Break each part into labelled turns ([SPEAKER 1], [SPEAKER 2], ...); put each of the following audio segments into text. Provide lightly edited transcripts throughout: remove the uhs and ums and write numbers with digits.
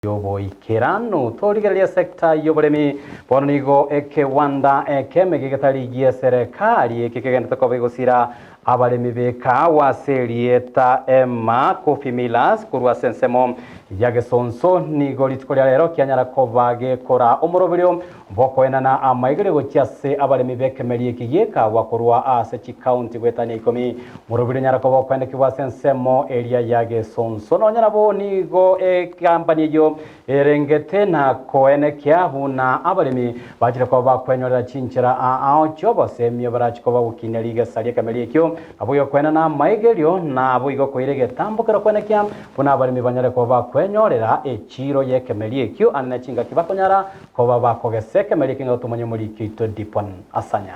[SPEAKER 1] Y'oboikeranu. Torigereria sector y'oboremi bono nigo ekewanda ekeme gegetari gi'eserekari eke kegenderete koba egosira abaremi b'ekahawa ase erieta Emma Coffee Millers korwa ase ensemo ya Gesonso nigo rituko ria rero kianyara koba gekora omoroberio bw'okoenana amaigerio gochia ase abaremi b'ekemeri eke gi'ekahawa korwa ase chikaunti goetania ikomi. Omoroberio onyara koba okoendekigwa ase ensemo eria ya Gesonso. Nonya nabo nigo ekampani eyio erengete na koenekia buna abaremi bachire koba bakwenyorera chinchera aao chi'obosemia barachi koba gokinia rigesa ri'ekemeri ekio, naboigo koenana amaigerio, naboigo koira egetambo kero koenekia buna abaremi banyare koba bakwenyorera echiiro y'ekemeri ekio ande ne chingaki bakonyara Koba bakogesa ekemeri ekio ng'a tomanye omoriki oito Dipon Asanya.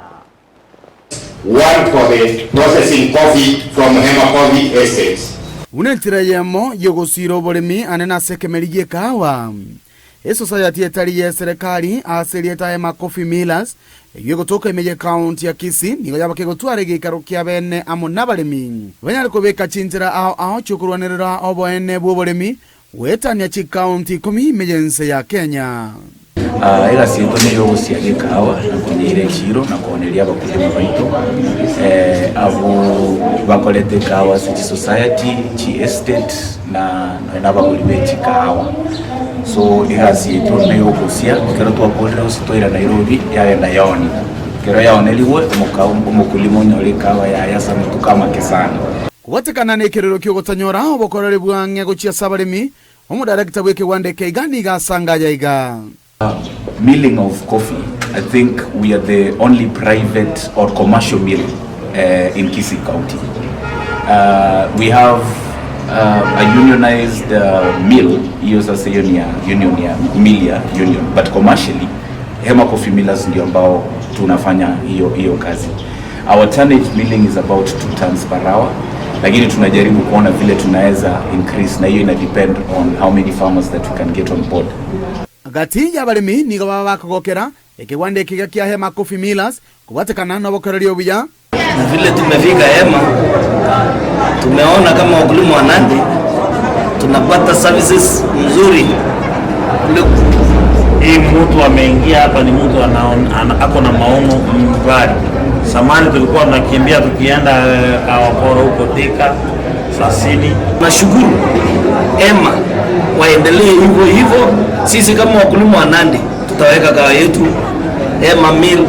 [SPEAKER 2] One for the processing coffee from Hema Coffee Estates.
[SPEAKER 3] Buna enchera eyemo y'ogosiira oboremi ane nase ekemeri gi'ekahawa, esosayati etari y'eserekari ase erieta Hema Coffee Millers, eyio egotoka ime y'ekaunti ya Kisii, nigo yaba kegotwara egeikaro kia bene amo nabaremi banyare kobeka chinchera ao ao chi'okorwanerera oboene bw'oboremi Goetania chikaunti ikomi ime y'ense ya Kenya.
[SPEAKER 4] Egasi yaito ney'ogosiaga ekahawa na konyeira echiiro na kooneria abakulima baito abwo bakoreta ekahawa ase chisociety, chiestate na nonya na abagori be chikahawa. So egasi yaito neyogosia ekero twakorire gose twaira Nairobi yagenda yaonia. Ekero yaonerigwe omokulima onyore ekahawa yaye ase amatuko amake sana.
[SPEAKER 3] Kobwatekana nekerero ki'ogotanyora obokoreri bw'ang'e gochia ase abaremi, omodarekta bw'ekegwanda eke iga nigo asanga aya iga.
[SPEAKER 4] Milling of coffee, I think we are the only private or commercial mill in Kisii County. We have a unionized mill, hiyo sasa hiyo ni ya union ya mill ya union, but commercially Hema Coffee Millers ndio ambao tunafanya hiyo hiyo kazi. Our tonnage milling is about 2 tons per hour, lakini tunajaribu kuona vile tunaweza increase na hiyo ina depend on how many farmers that we can get on board.
[SPEAKER 3] Gati y'abaremi nigo baba bakogokera ekegwanda ekiga kia Hema Coffee Millers kobwatekana nobokoreri obuya.
[SPEAKER 5] Na vile tumefika Hema tumeona kama wakulima wa Nandi tunapata services mzuri kule.
[SPEAKER 6] Hii mtu ameingia hapa ni mtu ako na maono mbali. Zamani tulikuwa tunakimbia tukienda Kawaporo huko Thika, Sasini.
[SPEAKER 5] Nashukuru Hema waendelee hivyo hivyo. Sisi kama wakulima wa Nandi tutaweka kahawa yetu Hema Mill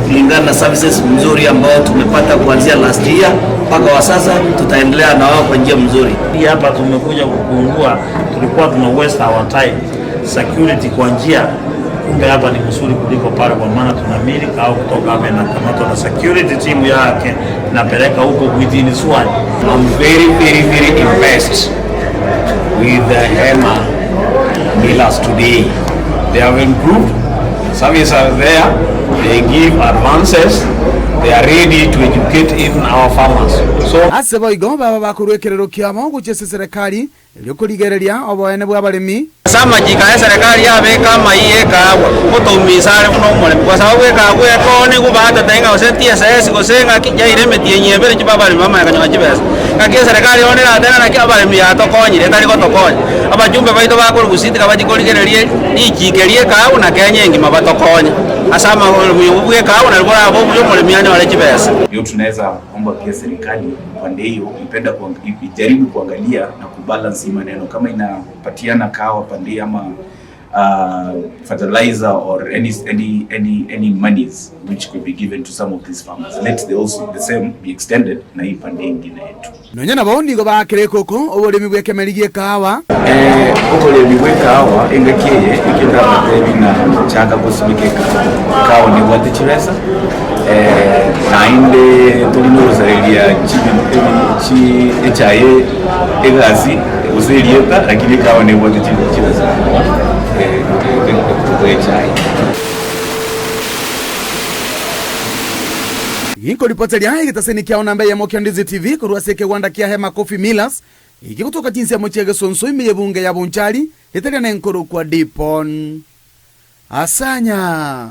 [SPEAKER 5] kulingana na services mzuri ambao tumepata kuanzia last year mpaka wa sasa, tutaendelea na wao kwa njia mzuri.
[SPEAKER 6] Hii hapa tumekuja kugundua tulikuwa tuna waste our time security kwa njia, kumbe hapa ni mzuri kuliko pale, kwa maana tuna milk au kutoka hapa inakamatwa na security team yake napeleka huko within Swali.
[SPEAKER 7] I'm very very very impressed with the Hema Millers today. They have improved, services are there, they give advances, they are ready to educate even our farmers. So
[SPEAKER 3] Ase boigo baba bakorua ekerero kiabo gochia ase eserekari, erio korigereria oboene bw'abaremi.
[SPEAKER 8] Ase amachiko aya eserekari yabeka amaiga y'ekaagwa, otoumisa are buna omoremi, kwa sababu ekaagwa ekoonigwa batete ng'a gose TSS gose ng'aki, yaira emetienyi ebere chibe abaremi bamanye konyora chibesa. Ng'aki eserekari bono eratebe naki abaremi yatokonyire etari gotokonya. Abachumbe baito bakorwa Gusii tiga bachie korigereria richiko rie ekaagwa na Kenya engima batokonye ase amaoremi obwo bwa ekaagwa nari borabe obuya omoremi anyore chibesa.
[SPEAKER 4] Ndio tunaweza omba pia serikali upande hiyo ipenda ijaribu kuangalia na kubalance hii maneno kama inapatiana kahawa pande ama fertilizer or any, any, any, any monies which could be given to some of these farmers let the also the same be extended na hii pande ingine yetu.
[SPEAKER 3] Nonya nabo nigo baakire ekoko oboremi bw'ekemeri gi'ekahawa.
[SPEAKER 4] Oboremi bw'ekahawa engaki eye ekio ndabatebi ng'a chaka gosimeka ekahawa. Ekahawa nebwate chibesa naende tori nogosareria chi echae egasi gose erieta lakini ekahawa nebwate chibesa kobua echae.
[SPEAKER 3] Ginkoripoteria egetaseni kiao namba eyemo kia Ndizi TV korwa ase ekegwanda kia Hema Coffee Millers, egegotoka chinsemo chia Gesonso ime y'ebunge ya Bonchari, etaria nenkorokwa Dipon. Asanya.